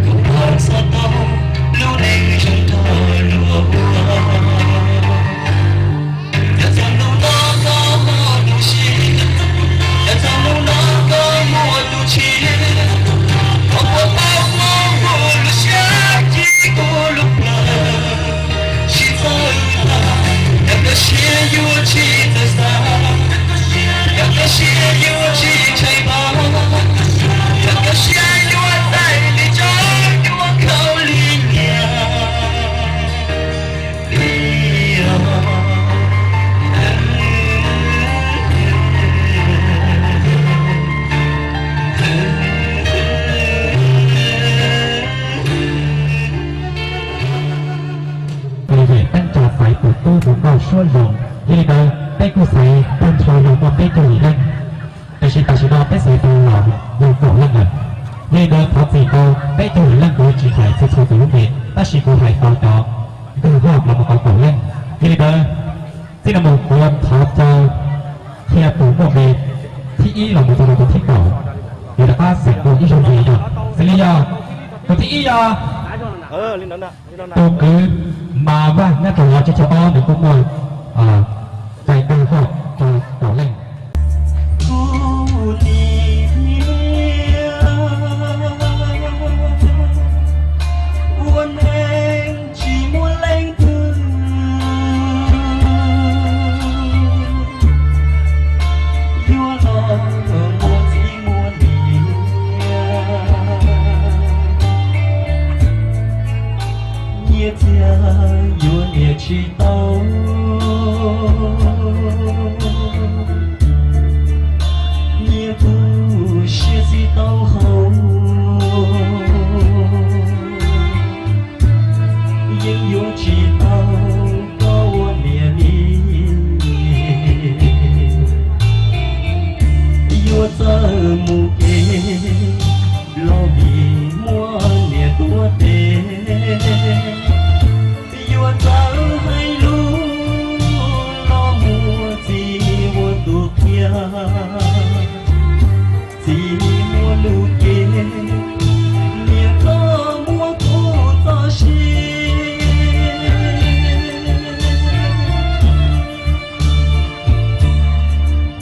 Kuv pom txog tau lub neej zoo nrog luag ua. Yog txog hnub no koj muaj tus sib, yog txog hnub no koj muaj tus tshiab, koj puas paub hmoob kuv lub siab, kuv lub plawv sib txawv tag, yog koj siab yuav tsis txawv xav, yog koj siab yuav tsis ntshai pab, yog koj siab yuav txais li tsob, yuav khaub li nyias li os. Li vim peb nrog xaiv tus tub tus nkauj suab zoo, yog li ntawd peb kuj xaiv tag nrho yog muaj peb caug yim leej, tiam sis tam sim no peb xaiv tau los yog kaum leej lawm. Yog li ntawd thov txim rau peb caug yim leej, kuv tsis hais txhua txhua tus lub npe, tab sis kuv hais tau cov nkauj hlob los mus tau kaum leej. Yog li ntawd txij no mus kuv thov caw qhia tus muaj npe thib ib los mus txog rau tus thib kaum, yuav rov qab xeem dua ib zaug ntxiv yog, xws li yog tus thib ib yog tus kwv Mas Vaj nyob rau lawv tsib caug ob, nws kuj muaj cai nkauj hlob rau kaum leej. Kuv nim hniav ua neej tsis muaj leej twg yuav los muaj txiv muaj niam, nyiaj txiag yuav niam tsis tau, nyiaj kuv siab txij taub hau, yeej yuav tsis tau koj ua niam li. Yuav txawj mus kev los vim muaj niam tuav tes, yuav txawj hais lus los muaj txiv ua tus qhia, txiv muaj lus cem, niam koj muab kuv txoj sia.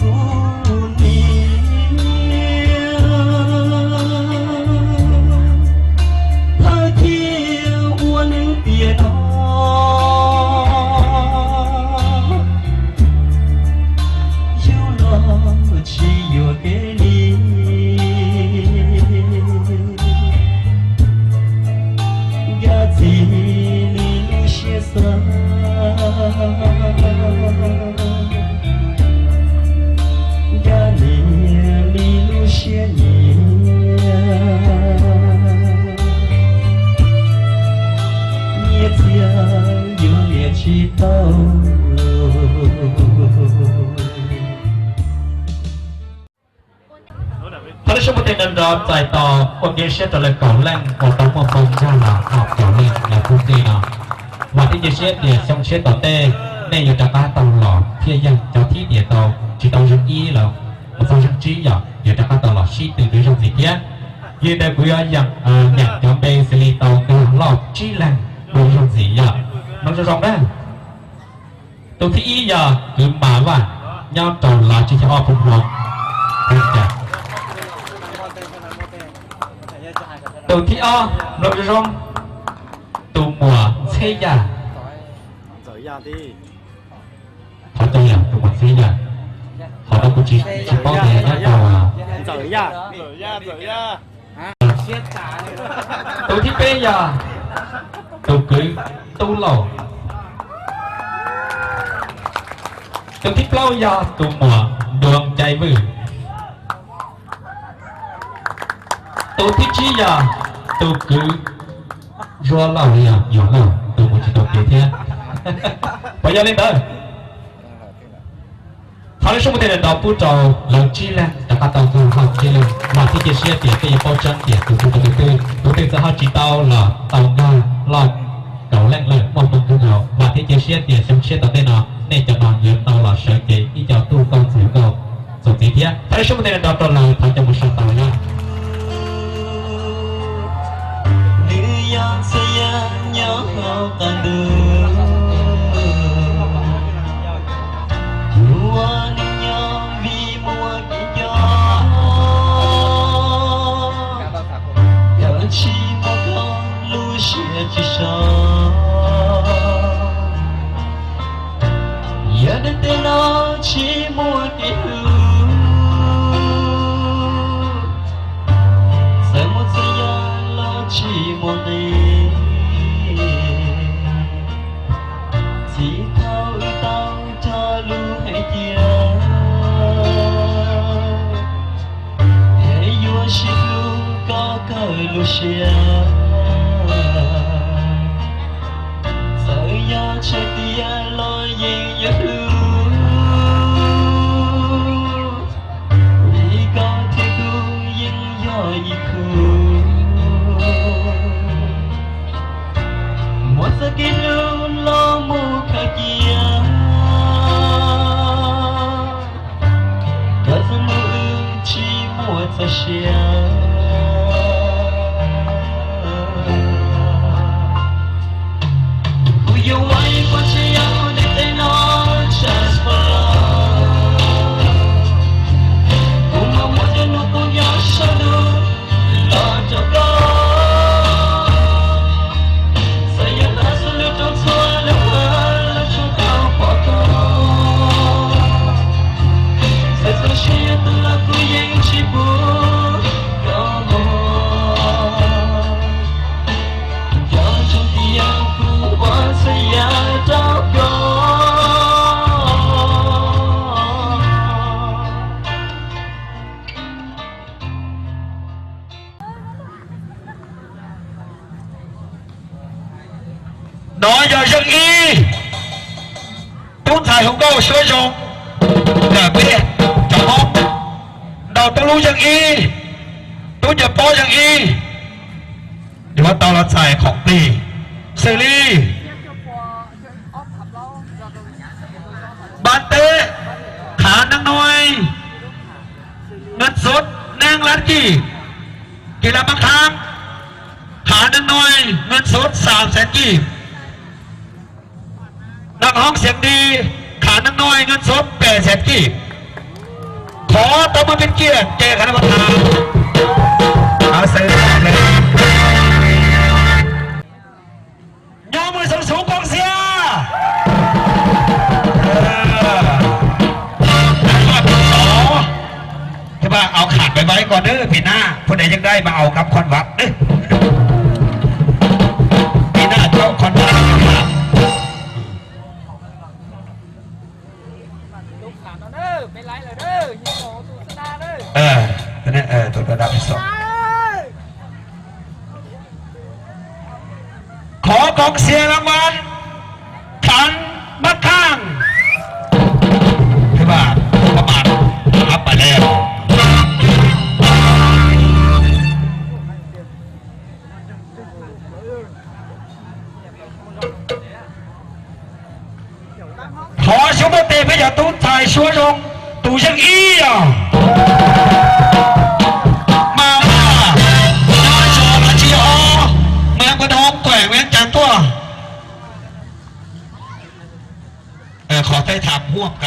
Kuv niam, thawj thiaj ua neeg tiam no, yug los tsis yuam kev li. Nkag txim li lub siab xav, nkag niam li lub siab nyiam, nyiaj txiag yuav niam tsis tau. Thov lub suab muaj tej nrov nrov txais tos ua nkev siab rau lawv kaum leej uas tau muaj hmoo nkag los kaum leej lawv pub dej no. Vam thiab cia siab tias xyoo tshiab tom ntej nej yuav rov qab tau los thiaj yeej cov thib tias tau tsis tau zeeg ib los mus txog zeeg tsib yom, yuav rov qab tau los sib tw dua zaug ntxiv thiab. Yog li ntawd kuv yuav nyeem cov npe xws li tau nkag loj tsib leeg dua zaug ntxiv yom. Mloog zoo zoo na. Tus thib ib yog kwv Mas Vaj nyob rau Los Tsib Xyooj Ob Phooj Hmoo. Tus thib ob mloog zoo zoo, tus muam Ntxheb Yaj. Qhov twg yog tus muam Ntxheb Yaj? Qhov no kuv tsis paub tias nyob rau. Tus thib peb yog tus kwv Tub Lauj. Tus thib plaub yog tus muam Ntuas Cai Vwj. Tus thib tsib yog tus kwv Zuag Lauj, yog Zuag Lauj, tus mus tsis tau kev thiab. Puas yog li ntawd? Thov lub suab muaj tej nrov pub rau lawv tsib leeg rov qab tau nkag loj tsib leeg. Vam thiab cia siab tias peb yuav paub tseeb tias tus twg tau tus twg, tus twg txawm ho tsis tau los tau nkag loj kaum leej lawm muaj hmoo kawg nkaus. Vam thiab cia siab tias xyoo tshiab tom ntej no nej cov no yuav tau los sawv cev ib co tub nkauj ntxhais nkauj txuas ntxiv thiab. Thov lub suab muaj tej nrov rau lawv, thov coj mus sau tau na. Qhov qab ntuj, ua neej nyob vim muaj kev nco, yog tsis muaj koj lub siab tsis so. Yog ntiaj teb no tsis muaj kev hlub, txawm muaj txhua yam los tsis muaj nqis. Txij thaum wb tau cog lus hais tias, es yuav sib hlub kom kawg lub siab. Txawm yog tshee tiag los yeej yuav hlub, vim koj thiab kuv yeej yog ib khub. Muaj txoj kev hlub los mus khaws cia, koj txoj hmoo wb tsis muaj txoj sia. Kuv yuav ua ib puas tsav yam ntiaj teb no tshaj plaws. Kuv mloog muaj tej hnub kuv nyob saum ntuj los rau koj. Txawm yuav tag txhua lub rooj txhua lub hawv los tsuas tau pom koj. Txawm txaus siab yuav tuag los kuv yeej tsis pub koj mus. Nco ntsoov tias kuv ua txhua yam rau koj. Nov yog zeej ib, tub ntxhais hluas nkauj suab zoo, ntawm peb cov Hmoob, nrog tub lub zeej ib, tub nyuag pob zeej ib, yuav tau los txais khoom plig xws li npab teb, khav neeb nuav, hnub xuv neeb lab kij, kis lab mab khaab, khav neeb nuav, hnub xuv xaam xeev kij, naj hoob xeev di, khav neeb nuav, hnub xuv peb xeev kij. Qhov tau muaj pib kiag ces khav neeb nuav, nyob mus xov xov koob xia. Thib paj, au kham pais vaib ko nawb, pim naj phu dais yeej dai mas au kab khon vaj nawb. Pim naj tau khon vaj. Qhov koob xia lab vaj, khav mab khaab. Thib paj, kab paj, kab paj le. Qhov xyoob muaj tes peb cov tub ntxhais suab zoo, tus zeej ib yog mas, mas nyob zos Mas Tsis Os, mas npua Thoob, khueem Vias Cas tuaj. Qhov tej tham huaj kab